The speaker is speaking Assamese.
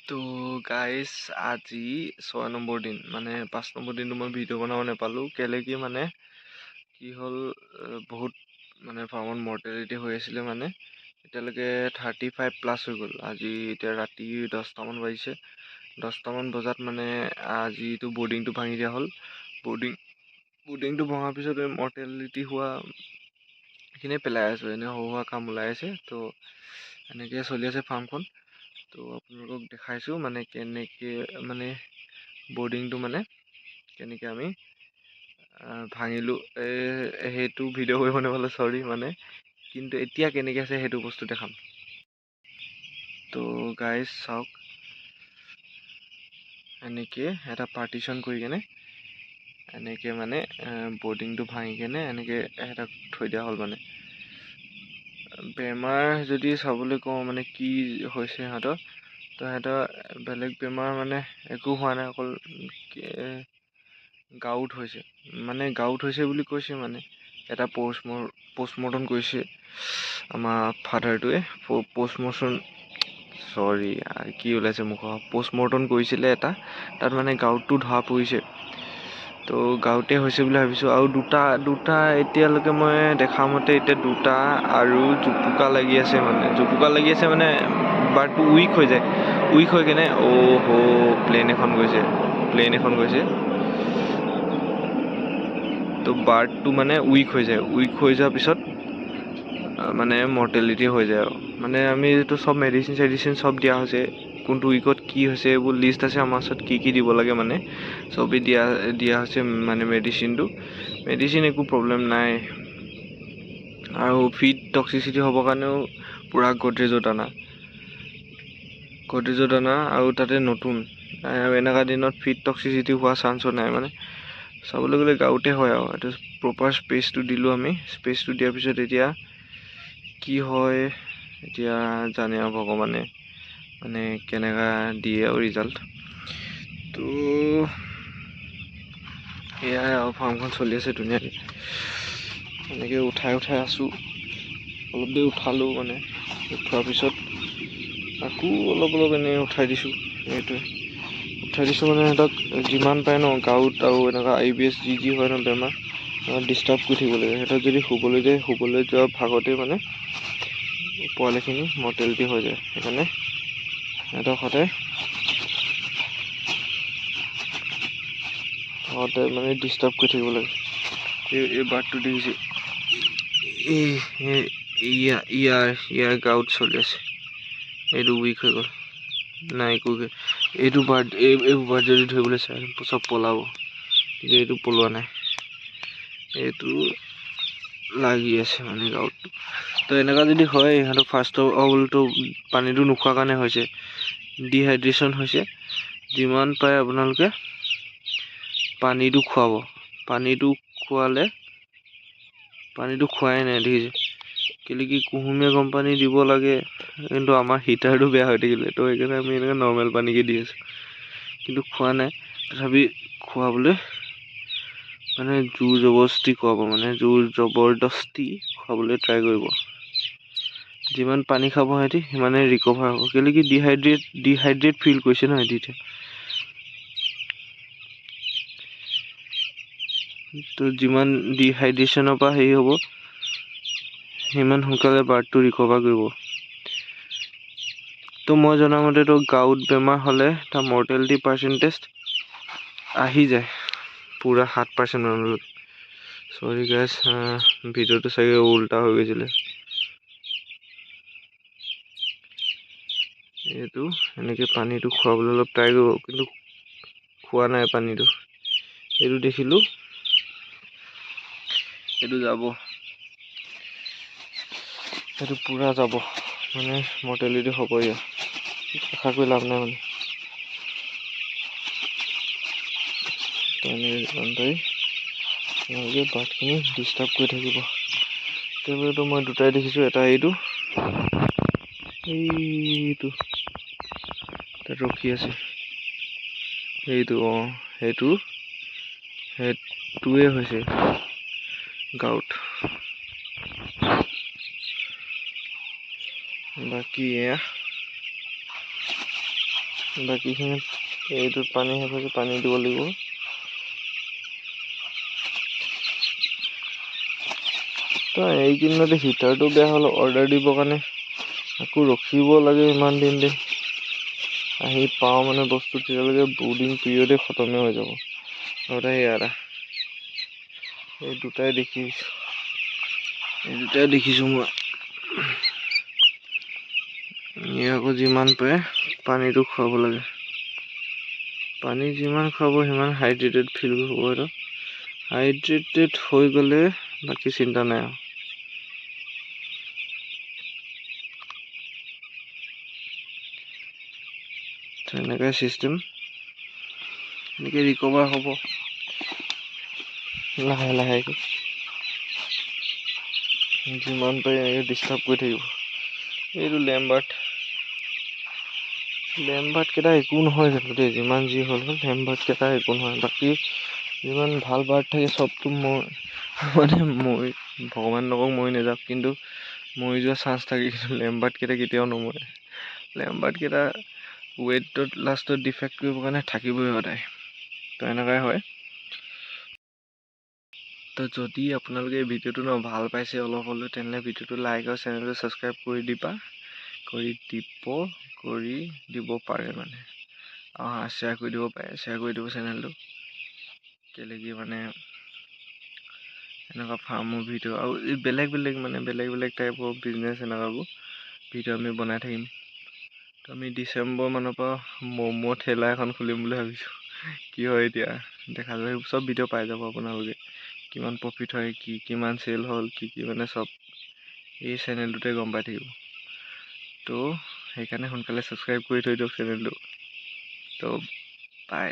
তো গাইজ, আজি 6 নম্বৰ দিন, মানে 5 নম্বৰ দিনটো মই ভিডিঅ' বনাব নাপালোঁ। কেলৈ কি মানে কি হ'ল, বহুত মানে ফাৰ্মত মৰ্টেলিটি হৈ আছিলে, মানে এতিয়ালৈকে 35 প্লাছ হৈ গ'ল। আজি এতিয়া ৰাতি 10টামান বাজিছে। 10টামান বজাত মানে আজিতো বৰ্ডিংটো ভাঙি দিয়া হ'ল। বৰ্ডিংটো ভঙাৰ পিছত এই মৰ্টেলিটি হোৱা এইখিনিয়ে পেলাই আছোঁ, এনেই সৰু সুৰা কাম ওলাই আছে। তো এনেকৈয়ে চলি আছে ফাৰ্মখন। তো আপোনালোকক দেখাইছোঁ মানে কেনেকৈ মানে বৰ্ডিংটো মানে কেনেকৈ আমি ভাঙিলোঁ। এই সেইটো ভিডিঅ' কৰিব নাপালোঁ, চৰি মানে, কিন্তু এতিয়া কেনেকৈ আছে সেইটো বস্তু দেখাম। তো গাইজ চাওক, এনেকৈ এটা পাৰ্টিশ্যন কৰি কেনে এনেকৈ মানে বৰ্ডিংটো ভাঙি কেনে এনেকৈ এটা থৈ দিয়া হ'ল। মানে বেমাৰ যদি চাবলৈ কওঁ মানে কি হৈছে সিহঁতৰ, তো সিহঁতৰ বেলেগ বেমাৰ মানে একো হোৱা নাই, অকল গাউট হৈছে, মানে গাউট হৈছে বুলি কৈছে। মানে এটা পষ্টমৰ্টম কৰিছে আমাৰ ফাদাৰটোৱে, পষ্টমৰ্টম, চৰি কি ওলাইছে মুখৰ, পষ্টমৰ্টম কৰিছিলে এটা, তাত মানে গাউটটো ধৰা পৰিছে। তো গাউটে হৈছে বুলি ভাবিছোঁ। আৰু দুটা এতিয়ালৈকে মই দেখা মতে এতিয়া দুটা আৰু জুপুকা লাগি আছে, মানে জুপুকা লাগি আছে মানে বাৰ্ডটো উইক হৈ যায়, উইক হৈ কেনে অ' হ' প্লেন এখন গৈছে, প্লেন এখন গৈছে। তো বাৰ্ডটো মানে উইক হৈ যায়, উইক হৈ যোৱাৰ পিছত মানে মৰ্টেলিটি হৈ যায়। আৰু মানে আমি এইটো চব মেডিচিন চেডিচিন চব দিয়া হৈছে, কোনটো উইকত কি হৈছে এইবোৰ লিষ্ট আছে আমাৰ ওচৰত, কি কি দিব লাগে মানে চবেই দিয়া হৈছে। মানে মেডিচিন একো প্ৰব্লেম নাই। আৰু ফিড টক্সিচিটি হ'বৰ কাৰণেও পূৰা গডৰেজত আনা, গডৰেজত আনা আৰু তাতে নতুন, আৰু এনেকুৱা দিনত ফিড টক্সিচিটি হোৱা চান্সো নাই। মানে চাবলৈ গ'লে গাঁৱতে হয় আৰু এইটো প্ৰপাৰ স্পেচটো দিলোঁ আমি, স্পেচটো দিয়াৰ পিছত এতিয়া কি হয় এতিয়া জানে আৰু ভগৱানে, মানে কেনেকুৱা দিয়ে আৰু ৰিজাল্ট। তো এয়াই আৰু ফাৰ্মখন চলি আছে ধুনীয়াকৈ, এনেকৈ উঠাই উঠাই আছোঁ। অলপ দেৰি উঠালোঁ, মানে উঠোৱাৰ পিছত আকৌ অলপ অলপ এনেই উঠাই দিছোঁ। সেইটোৱে উঠাই দিছোঁ মানে সিহঁতক যিমান পাৰে ন গাঁৱত আৰু এনেকুৱা আই বি এছ যি যি হয় ন বেমাৰ ডিষ্টাৰ্ব কৰি থাকিব লাগে। সিহঁতক যদি শুবলৈ যায়, শুবলৈ যোৱাৰ ভাগতে মানে পোৱালিখিনি মৰ্টেলিটি হৈ যায়। সেইকাৰণে সিহঁতক সদায় সদায় মানে ডিষ্টাৰ্ব কৰি থাকিব লাগে। এই বাৰ্ডটো দেখিছে, ইয়াৰ গাঁৱত চলি আছে, এইটো উইক হৈ গ'ল নাই একো। এইটো বাৰ্ড, এই বাৰ্ড যদি ধৰিবলৈ চাই চব পলাব, কিন্তু এইটো পলোৱা নাই, এইটো লাগি আছে মানে গাঁৱত। তো এনেকুৱা যদি হয় ইহঁতৰ ফাৰ্ষ্ট অফ অলটো পানীটো নোখোৱাৰ কাৰণে হৈছে, ডিহাইড্ৰেশ্যন হৈছে। যিমান পাৰে আপোনালোকে পানীটো খুৱাব, পানীটো খোৱালে, পানীটো খোৱাই নাই দেখিছে, কেলৈ কি কুহুমীয়া গৰম পানী দিব লাগে, কিন্তু আমাৰ হিটাৰটো বেয়া হৈ থাকিলে, তো সেইকাৰণে আমি এনেকৈ নৰ্মেল পানীকে দি আছোঁ, কিন্তু খোৱা নাই। তথাপি খুৱাবলৈ মানে জোৰ জবৰদস্তি খুৱাব, মানে জোৰ জবৰদস্তি খুৱাবলৈ ট্ৰাই কৰিব। যিমান পানী খাব সিহঁতি সিমানে ৰিকভাৰ হ'ব, কেলৈ কি ডিহাইড্ৰেট ফিল কৰিছে ন সিহঁতি এতিয়া। তো যিমান ডিহাইড্ৰেশ্যনৰ পৰা হেৰি হ'ব সিমান সোনকালে বাৰ্ডটো ৰিকভাৰ কৰিব। তো মই জনামতেতো গাঁৱত বেমাৰ হ'লে তাৰ মৰ্টেলিটি পাৰ্চেণ্টেজ আহি যায় পূৰা 7% মানলৈকে। চৰি গাইজ, ভিডিঅ'টো চাগে উল্টা হৈ গৈছিলে। এইটো এনেকৈ পানীটো খুৱাবলৈ অলপ ট্ৰাই কৰিব, কিন্তু খোৱা নাই পানীটো। এইটো দেখিলোঁ, এইটো যাব, সেইটো পূৰা যাব, মানে মৰ্টেলিটি হ'ব ইয়াৰ, আশা কৰি লাভ নাই মানে। এনেকৈ যিমান পাৰি আপোনালোকে বাৰ্ডখিনি ডিষ্টাৰ্ব কৰি থাকিব। তেওঁতো মই দুটাই দেখিছোঁ, এটা এইটো, এইটো তাত ৰখি আছে, সেইটো অঁ, সেইটোৱে হৈছে গাঁৱত। বাকী এয়া বাকীখিনি এইটোত পানী শেষ হৈছে, পানী দিব লাগিব। তো এইকেইদিনতে হিটাৰটো বেয়া হ'ল, অৰ্ডাৰ দিবৰ কাৰণে আকৌ ৰখিব লাগে ইমান দিন দেই। আহি পাওঁ মানে বস্তু তেতিয়ালৈকে ব্ৰুডিং পিৰিয়ডে খতমেই হৈ যাব। আৰু এটা এই দুটাই দেখিছোঁ, এই দুটাই দেখিছোঁ মই। ই আকৌ যিমান পাৰে পানীটো খুৱাব লাগে, পানী যিমান খুৱাব সিমান হাইড্ৰেটেড ফিল হ'ব। আৰু হাইড্ৰেটেড হৈ গ'লে বাকী চিন্তা নাই আৰু। তেনেকুৱাই চিষ্টেম, এনেকৈ ৰিকভাৰ হ'ব লাহে লাহেকৈ। যিমান পাৰি এনেকৈ ডিষ্টাৰ্ব কৰি থাকিব। এইটো লেম্বাৰ্ট, লেম্বাৰ্টকেইটা একো নহয় কিন্তু দেই, যিমান যি হ'ল হ'ল লেম্বাৰ্টকেইটা একো নহয়। বাকী যিমান ভাল বাৰ্ড থাকে চবটো মই মানে মই ভগৱান নকওক মৰি নাযাওক, কিন্তু মৰি যোৱা চান্স থাকে। কিন্তু লেম্বাৰ্টকেইটা কেতিয়াও নমৰে। লেম্বাৰ্টকেইটা ৱেইটত লাষ্টত ডিফেক্ট কৰিবৰ কাৰণে থাকিবই সদায়। তো এনেকুৱাই হয়। তো যদি আপোনালোকে এই ভিডিঅ'টো ন ভাল পাইছে অলপ হ'লেও, তেনেহ'লে ভিডিঅ'টো লাইক আৰু চেনেলটো ছাবস্ক্ৰাইব কৰি দিবা, কৰি দিব, কৰি দিব পাৰে মানে। আৰু শ্বেয়াৰ কৰি দিব পাৰে, শ্বেয়াৰ কৰি দিব চেনেলটো। কেলৈ কি মানে এনেকুৱা ফাৰ্মৰ ভিডিঅ' আৰু বেলেগ বেলেগ মানে বেলেগ বেলেগ টাইপৰ বিজনেছ এনেকুৱাবোৰ ভিডিঅ' আমি বনাই থাকিম। তো আমি ডিচেম্বৰ মানৰ পৰা ম'ম' ঠেলা এখন খুলিম বুলি ভাবিছোঁ, কি হয় এতিয়া দেখা যাব। চব ভিডিঅ' পাই যাব আপোনালোকে, কিমান প্ৰফিট হয়, কি কিমান চেল হ'ল, কি কি মানে চব এই চেনেলটোতে গম পাই থাকিব। তো সেইকাৰণে সোনকালে ছাবস্ক্ৰাইব কৰি থৈ দিয়ক চেনেলটো। তো বাই।